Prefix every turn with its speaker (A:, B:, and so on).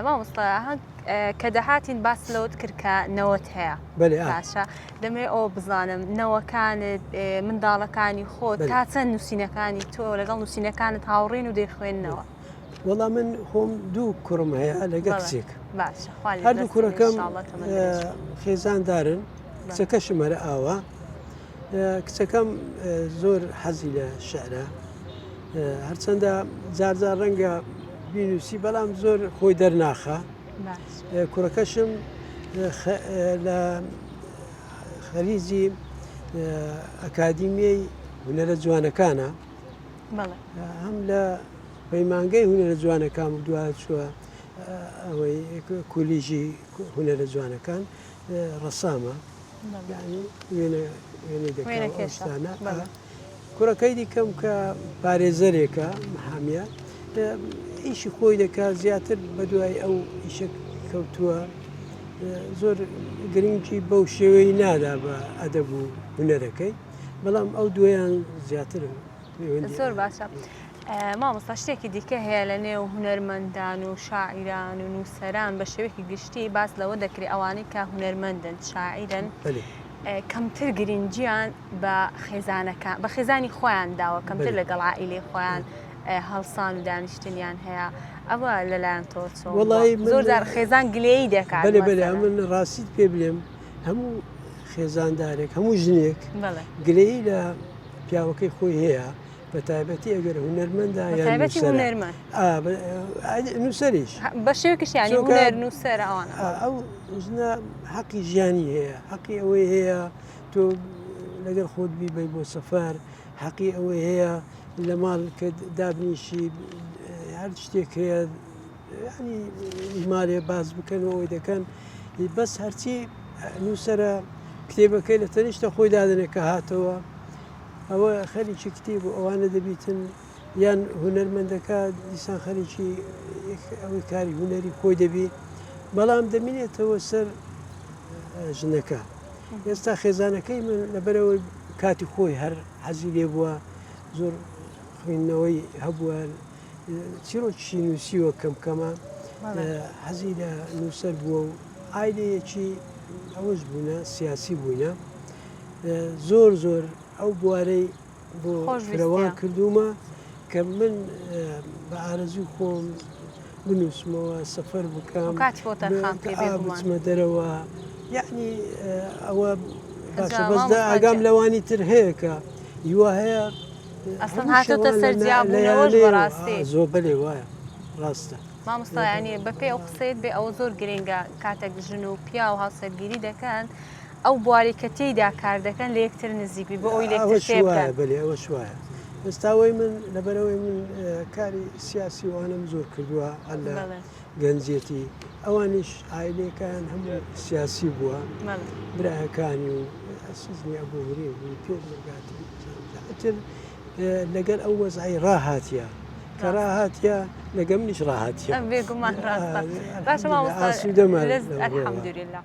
A: مامۆستا کە دەهاتین باس لەوت کرد کە نەوەت هەیە باشە دەمەوێت ئەوە بزانم نەوەکانت منداڵەکانی خۆ تا چەند نووسینەکانی تۆ لەگەڵ نووسینەکانت هاوڕێن و دەیخوێننەوە
B: وەڵا من خۆم دوو کوڕم هەیە لەگە کچێک هەردوو کوڕەکەم خێزاندارن کچەکەشم هەرە ئاوا کچەکەم زۆر حەزی لە شعرە هەرچەندە جارجار ڕەنگە بینوسی بەڵام زۆر خۆی دەرناخە کوڕەکەشم لە خەریجی ئەکادیمیەی هونەرە جوانەکانە هەم لە پەیمانگەی هونەرە جوانەکان و دوای چووە ئەوەی کولیژی هونەرە جوانەکان ڕەسامە وێنەی دەکات کوڕەکەی دیکەم کە پارێزەرێکە محامیە ئیشی خۆی دەکات زیاتر بە دوای ئەو ئیشە کەوتووە زۆر گرنگی بەو شێوەی نادا بە ئەدەب و هونەرەکەی بەڵام ئەو دویان زیاتر
A: زۆر باشە. مامۆستا شتێکی دیکە هەیە لە نێو هونەرمەندان و شاعیران و نووسەران بە شێوەیەکی گشتی باس لەوە دەکرێت ئەوانەی کە هونەرمەندن شاعیرن کەمتر گرنگیان بە خێزانەکە بە خێزانی خۆیان داوە کەمتر لەگەڵ عائیلەی خۆیان هەڵسان و دانیشتنیان هەیە ئەوە لەلایەن تۆ چۆن زۆر جار خێزان گلەیی دەکات
B: بەێ بەێ من ڕاستیت پێ بلێم هەموو خێزاندارێک هەموو ژنێک گلەیی لە پیاوەکەی خۆی هەیە بە تایبەتی ئەگەر هونەرمەندە یان
A: هونەرمەند
B: نووسەریش
A: بە شێوەکیش یانی هونەر نووسەر ئەوانە
B: ئەو ژنە حەقی ژیانی هەیە حەقی ئەوەی هەیە تۆ لەگەڵ خۆت بیبەی بۆ سەفەر حەقی ئەوەی هەیە لە ماڵ کە دابنیشی هەر شتێک هەیە ینی مالێ باز بکەن و ئەوەی دەکەن بەس هەرچی نووسرە کتێبەکەی لە تەنیشتە خۆی دادنێ کە هاتەوە ئەوە خەریکی کتێب و ئەوانە دەبیتن یان هونەرمەندەکە دیسان خەریکی ئەوەی کاری هونەری خۆی دەبی بەڵام دەمینێتەوە سەر ژنەکە ئێستا خێزانەکەی من لەبەرەوەی کاتی خۆی هەر حەزی لێ بووە زۆر خوێندنەوەی هەبووە چیرۆکیشی نووسیوە کەم کەمە حەزی لە نووسەر بووە و ئایلەیەکی ئەوەش بوونە سیاسی بووینە زۆر زۆر ئەو بوارەی بۆ فرەوان کردوومە کە من بە ئارەزوو خۆم بنووسمەوە سەفەر بکەم بچمە دەرەوە یعنی ئەوە باشە بەس ئاگام لەوانی تر هەیە کە هیوا هەیە
A: ئەسڵەن هاتۆتە سەر جیابوونەوەش بەڕاستی
B: زۆر بەلێ وایە ڕاستە
A: مامۆستا ینی بەپێ ئەو قسەیت بێ ئەوە زۆر گرنگە کاتێک ژن و پیا و هاوسەرگیری دەکەن ئەو بواری کە تێیدا کار دەکەن لە یەکتر نزیک بی بۆ ئەوی لێکتر تێ بگەن.
B: بەلێ ئەوەش وایە ئێستا وەی من لەبەرئەوەی من کاری سیاسی وانەم زۆر کردووە هەر لە گەنجێتی ئەوانیش عایلەکەیان هەموو سیاسی بووە برایەکانی و سزنی ئەبوو هورێ بوو پێشمەرگاتی ئیتر لەگەل ئەو وەزعی ڕاهاتە کە ڕاهاتە لەگە منیش ڕاهاتە
A: بێگومان ڕاستە باشە مامۆستا الحمدلله.